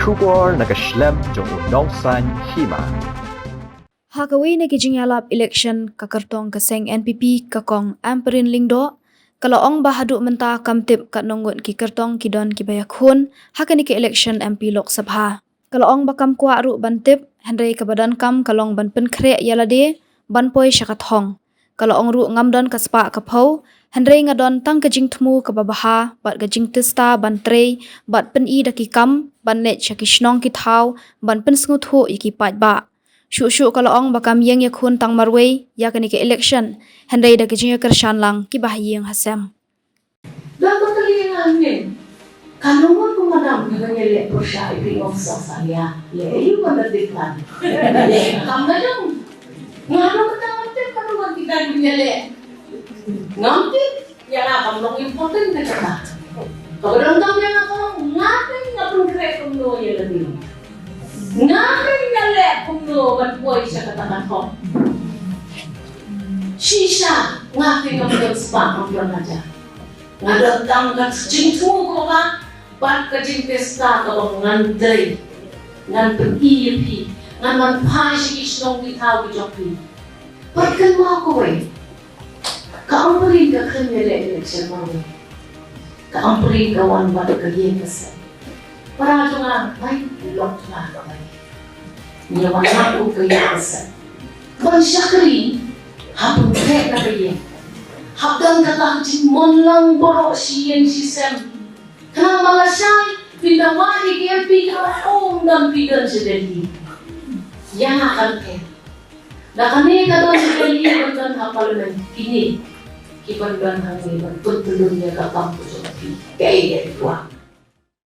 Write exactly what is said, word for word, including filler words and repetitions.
Khubor na ka shlem jong u nongsan hima. Ha kawei na ki jingïalap election ka kyrtong ka seng N P P ka kong Ampareen Lyngdoh, ka la ong ba haduh mynta kam tip katno ngut ki kyrtong ki don kiba ïakhun ha kane ka election M P Lok Sabha. Ka la ong ba kam kwah ruh ban tip, hynrei kaba donkam ka long ban pynkhreh ïa lade ban poi sha ka thong. Ka la ong ruh ngam don ka spah ka phew, hynrei nga don tang ka jingthmu kaba bha bad ka jingtista ban trei bad pyni da ki kam ban leit sha ki shnong ki thaw ban pynsngewthuh ïa ki paidbah. Shuh shuh ka la ong ba kam ïeng ïakhun tang marwei ïa kane ka election, hynrei da ka jingïakyrshan lang kiba ha ïing ha sem. Don ba kylli nga, ngin, ka nongwei ka madam, ka ban ïaleh pyrshah i phi ngam sah sah ïa. Leh aïu ban da tip kan? Leh kam ka jong. Nga ruh kata ngam tip ka nongwei kita ban ïaleh. Ngam tip, ïa nga kam long important kata. Kaba donkam ïa nga ka long, nga te nga pynkhreh kumno ïa lade. Nga te nga leh kumno ban poi sha kata ka thong. Shisha, nga te ngam don spah, ngam don hajar. Nga don tang ka jingthmu kaba bha bad ka jingtista kaba ngan trei, ngan pyni ïa phi, ngan wan phai sha ki shnong ki thaw ki jong phi. Bad kynmaw kawei, ka Ampareen ka khlem ïaleh election marwei. Ka Ampareen ka wan bad ka ïing ka sem. Para jong nga, bai, lok jong nga, bai. Ngi wan ha u ka ïing ka sem ban shakri, hap pynkhreh na ka ïing. Hap don kata ka jingmonlang baroh shi ïing shi sem. Khnang ba lashai phin da wad ïa ki M P kiba ym don, phi don sha Delhi. Ïa nga kan pher. Da kane ka don sha Delhi, ban don ha Parliament, kine ki ban don hangne ban pyntyllun ïa ka kam ka jong phi. Kaei kaei phi kwah.